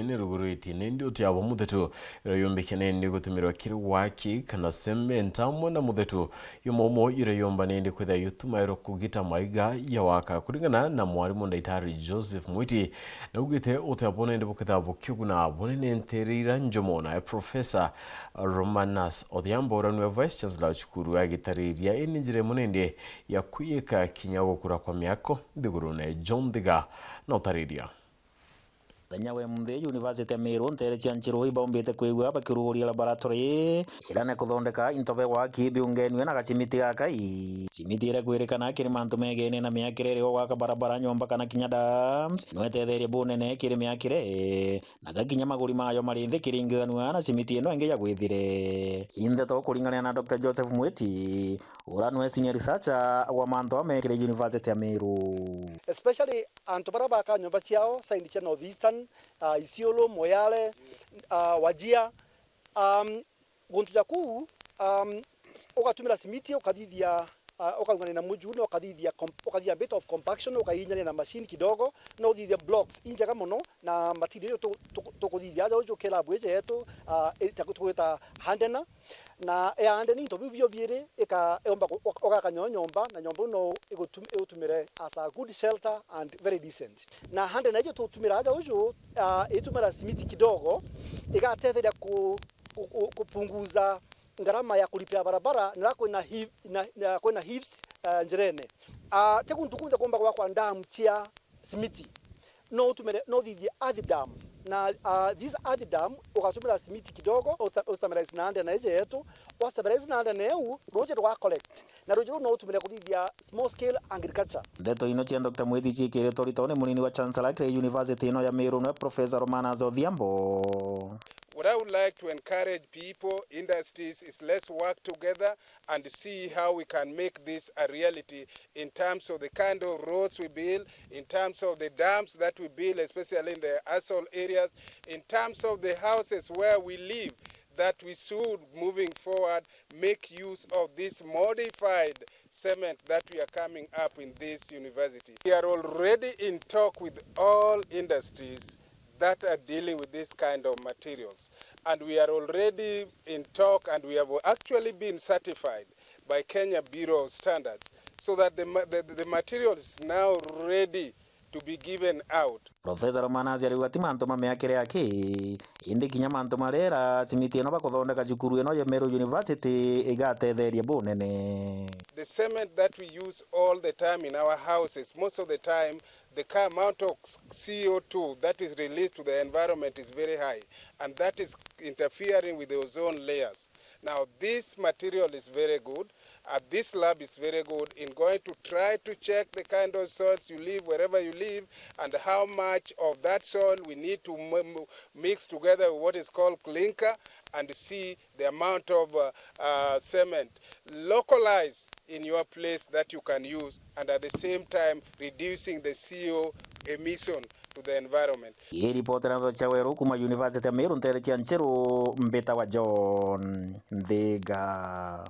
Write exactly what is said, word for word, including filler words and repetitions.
ni rugurwitie nindi uti abo muthetu, iria yumbike nindi gutumirwa kiri waki kana cement, amwe na muthetu yumwe umwe iria yumba nindi kwithira yutumairwa kugita maiga ya waka. Kuringana na mwarimu Ndaitari Joseph Mwiti, naugite uti abo nindi bukithira bukiuguna bunene ntere ira njumo, nae Professor Romanus Odhiambo, uria niwe Vice Chancellor wa cukuru, agitariria ini njira imwe nindi ya kwiyika kinya gukura kwa miako nthigurune. John Thiga na utariria. Muthenya we munthi, University ya Meru ntere cia Nchiru ibaumbite kwigua bakiruguria laboratory iria ne kuthondeka into be waki biungenue na gacimiti gakai. Cimiti iria kwirikana kiri mantu megene na miakire iri o gwaka barabara, nyomba kana kinya dams, no itetherie bunene kiri miakire, na gakinya maguri mayo mari nthi kiringithanua na cimiti ino ingi ya gwithire. Indeto kuringana na Doctor Joseph Mwiti, uria niwe senior researcher wa mantu aa mekire University ya Meru. Especially antu baria baka nyomba ciao side cia North Eastern, ah, Isiolo, Moyale, ah, Wajir, um, guntu ja kuu, um, ugatumira simiti ukathithia, ah, ukaungania na muju na ukathithia comp-, ukathithia bit of compaction, ukainyania na machine kidogo, na uthithia blocks injega mono, na material icio tu-, tu-, tukuthithia aja uju kilabu iji yetu, ah, ita-, tugwita handena. Na eande ni into biu bio biiri ika-, eomba ku-, uka-, ugaka nyo nyomba, na nyomba iu no igutum-, igutumire as a good shelter and very decent. Na handena ijo tutumira aja uju, ah, itumira simiti kidogo, igatetheria ku-, ku-, ku-, kupunguza ngarama ya kulipia barabara, na kwina hi-, na, na kwina hives, ah, njirene. Ah, ti guntu kunthe kumba gwakwa dam cia simiti. No utumire, no uthithie earth dam. Na, ah, this earth dam, ugatumira simiti kidogo, usta-, ustabilize na handena iji yetu, wastabilize na handena iu, ruuji rwa collect. Na ruuji ruu no utumire kuthithia small scale agriculture. Ndeto ino cia Doctor Mwiti ciikiritwe urito ni munini wa Chancellor kiri University ino ya Meru, niwe Professor Romanus Odhiambo. What I would like to encourage people, industries, is let's work together and see how we can make this a reality in terms of the kind of roads we build, in terms of the dams that we build, especially in the assault areas, in terms of the houses where we live, that we should, moving forward, make use of this modified cement that we are coming up in this university. We are already in talk with all industries that are dealing with this kind of materials. And we are already in talk, and we have actually been certified by Kenya Bureau of Standards, so that the ma-, the, the material is now ready to be given out. Professor Romanus ariuga ti mantu ma miakire aki, indi kinya mantu marera simiti ino bakuthondeka cukuru ino ya Meru University igatetherie bunene. The cement that we use all the time in our houses, most of the time, the ca-, amount of C O two that is released to the environment is very high, and that is interfering with the ozone layers. Now, this material is very good, uh, this lab is very good in going to try to check the kind of soils you live, wherever you live, and how much of that soil we need to m-, m-, mix together with what is called clinker and see the amount of, uh, uh, cement localized in your place that you can use, and at the same time reducing the C O emission to the environment. Ii ripoti na Nthoto cia Weru kuma University ya Meru, ntere cia Nchiru, mbitawa John Nthiga.